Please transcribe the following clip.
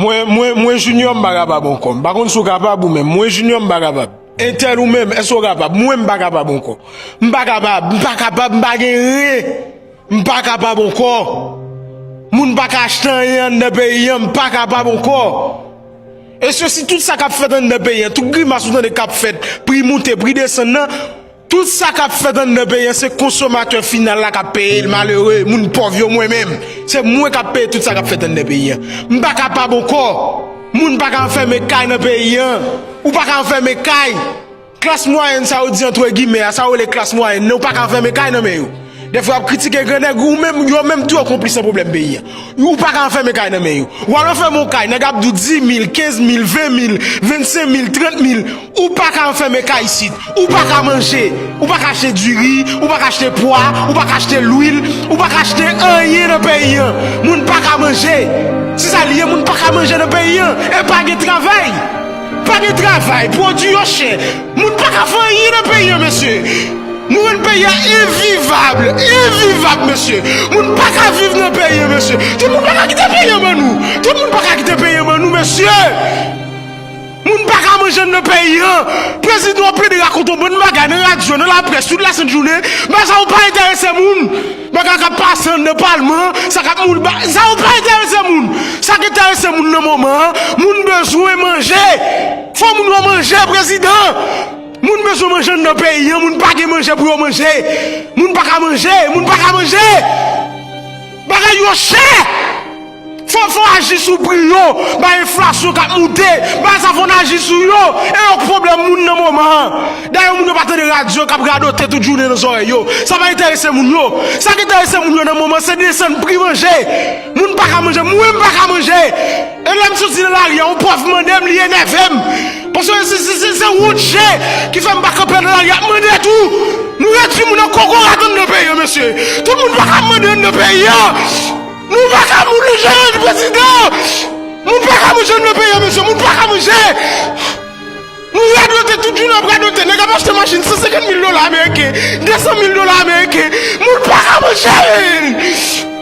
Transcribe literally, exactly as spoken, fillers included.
Mwen, mwen, mwen Junior, m pa kapab ankò. M pa konn si w kapab ou menm. Mwen Junior, m pa kapab. Entèl ou menm, èske w kapab? Mwen, m pa kapab ankò. M pa kapab, m pa kapab, m pa gen ren. M pa kapab ankò. Moun pa ka achte anyen anndan peyi an, m pa kapab ankò. E se si tout sa k ap fèt anndan peyi an, tout grimas ou tande k ap fèt, pri moute, pri desann nan, tout sa k ap fèt anndan peyi an, se konsomatè final la k ap peye l, malere, moun pòv yo, mwen menm. Se mwen k ap peye tout sa k ap fèt anndan peyi an. M pa kapab ankò. Moun pa ka anfèmen kay nan peyi an. Ou pa ka anfèmen kay. Klas mwayèn sa yo di antre gimè a, sa yo rele klas mwayèn nan, ou pa ka anfèmen kay nan men yo. Dèfwa y ap kritike grannèg, ou menm, yo menm tou yo konplis nan pwoblèm peyi an. Ou pa ka anfèmen kay nan men yo. W al anfèmen yon kay, nèg ap di w dis mil, kenz mil, ven mil, vennsenk mil, trant mil. Ou pa ka anfèmen kay isit. Ou pa ka manje. Ou pa ka achte diri, ou pa ka achte pwa, ou pa ka achte lwil, ou pa ka achte anyen nan peyi an. Moun pa ka manje. Se sa l ye, moun pa ka manje nan peyi an. E pa gen travay. Pa gen travay, pwodui yo chè. Moun pa ka fè anyen nan peyi an, mesye. Nou rann peyi a envivab, envivab, mesye. Moun pa ka viv nan peyi an, mesye. Tout moun pa ka kite peyi an ban nou. Tout moun pa ka kite peyi an ban nou, mesye. Moun pa ka manje anndan peyi an. Prezidan ap plede rakonte yon bann bagay nan radyo, nan laprès, tout lasent jounen. Bagay sa yo pa enterese moun. Bagay k ap pase anndan palman, sa k ap moun, ba- sa yo pa enterese moun. Sa k enterese moun nan moman an, moun bezwen manje. Fò moun yo manje, prezidan. Moun bezwen manje anndan peyi an, moun pa gen manje pou yo manje. Moun pa ka manje, moun pa ka manje. Bagay yo chè. Fò, fò aji sou pri yo, bay enflasyon k ap moute, bay sa fò n aji sou yo, e yo k pwoblèm moun nan moman an. Dayè moun yo pa tande radyo k ap radote tout jounen nan zòrèy yo. Sa pa enterese moun yo. Sa k enterese moun yo nan moman se desann pri manje. Moun pa ka manje, mwen m pa ka manje. E lè m soti nan lari a, yon pòv mande m, li enève m. Paske se, se, se, se wont je ki fè m pa kanpe nan lari ap mande tou. Nou redui moun an kokorat anndan peyi an, mesye. Tout moun pa ka mande anndan peyi an. Nou pa ka moun nou jere prezidan. Moun pa ka manje anndan peyi an, mesye. Moun pa ka manje. Nou radote tout jounen ap radote. Nèg ap achte machin san senkant mil dola ameriken, de san mil dola ameriken. Moun pa ka manje, menn.